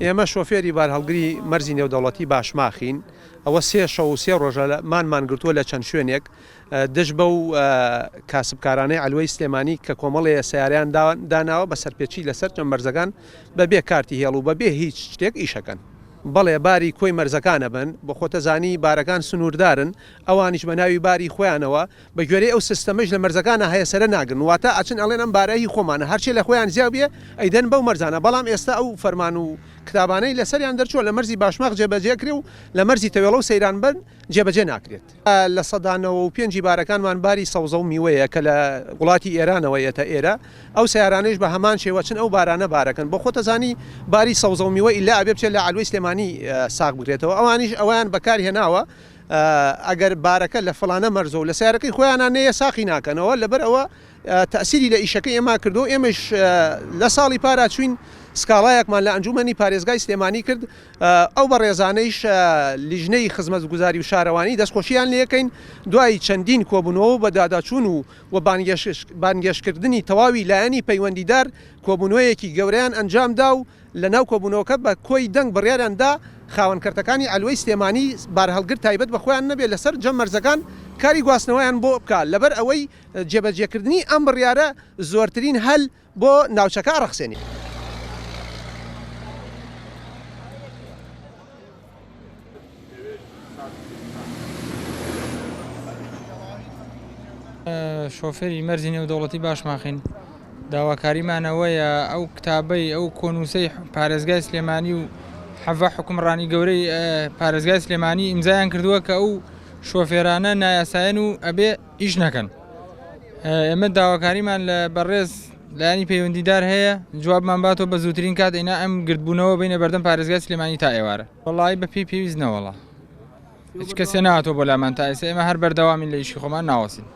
ئێمە شۆفێری بارهەڵگری مەرزی نێودەوڵەتی باشماخین، ئەوە سێ شەو و سێ ڕۆژە مانمان گرتووە لە چەند شوێنێک دژ بەو کاسبکارانەی عەلوەی سلێمانی کە کۆمەڵێ سەیارەیان داناوە بە سەرپێچی لەسەر چەند مەرزەکان بەبێ کارتی هێڵ و بەبێ هیچ شتێک ئیشەکەن. بەڵێ باری کۆی مەرزەکان ئەبەن، بۆ خۆتەزانی بارەکان سنووردارن، ئەوانیش بە ناوی باری خۆیانەوە بە گوێرەی ئەو سیستەمەیش لە مەرزەکانا هەیە سەرە ناگرن واتە ئەچن ئەڵێن ئەم بارە هی خۆمانە هەرچێ لە خۆیان زیا بێ ئەیدەن بەو مەرزانە بەڵام ئێستا ئەو فەرمان و کتابانەی لەسەریان دەرچووە لە مەرزی باشماخ جێبەجێ ئەکرێ و لە مەرزی تەوێڵە و سەیرانبەند جێبەجێ ناکرێت. 95% ی بارەکانمان باری سەوزە و میوەیە کە لە وڵاتی ئێرانەوە یەتە ئێرە ئەو سەیارانەیش بە هەمان شێوە چن ئەو بارانە بارەکەن بۆ خۆتەزانی باری سەوزە و میوە ئیلا ئەبێ بچێت لە عەلوەی سلێمانی ساغ بکرێتەوە ئەوانیش ئەوەیان بەکار هێناوە ئەگەر بارەکە لە فڵانە مەرزە و لە سەیارەکەی خۆیانا نەیە ساقی ناکەنەوە لەبەر ئەوە تەئسیری لە ئیشەکەی ئێمە کردو ئێمەش لە ساڵی پارا چوین سکاڵایەکمان لە ئەنجومەنی پارێزگای سلێمانی کرد ئەو بەڕێزانەیش لیژنەی خزمەتگوزاری و شارەوانی دەستخۆشیان لێکەین دوای چەندین کۆبوونەوە و بەدواداچوون و و بانگێشتکردنی تەواوی لایەنی پەیوەندیدار کۆبوونەوەیەکی گەورەیان ئەنجامدا و لەناو کۆبوونەوەکە بە کۆی دەنگ بڕیاریان دا خاوەن کەرتەکانی عەلوەی سلێمانی بارهەڵگر تایبەت بە خۆیان نەبێت لەسەر جەم مەرزەکان کاری گواستنەوەیان بۆ بکا لەبەر ئەوەی جێبەجێکردنی ئەم بڕیارە زۆرترین هەل بۆ ناوچەکە ئەڕەخسێنێ. شۆفێری مەرزی نێودەوڵەتی باشماخین داواکاریمان ئەوەیە ئەو کتابەی ئەو کۆنووسەی پارێزگای سلێمانی و حەڤە حکومڕانی گەورەی پارێزگای سلێمانی ئیمزایان کردووە کە ئەو شۆفێرانە نایاسایەن و ئەبێ ئیش نەکەن ئێمە داواکاریمان لە بەڕێز لایەنی پەیوەندیدار هەیە جوابمان باتەوە بە زووترین کات ئینا ئەم گردبوونەوە بینە بەردەم پارێزگای سلێمانی تا ئێوارە وەڵی بە پێی پێویست نەوەڵا هیچ کەسێ نهاتۆ بۆ لامان تا ئێستا ئێمە هەر بەردەوامین لە ئیشی خۆمان ناوەسین.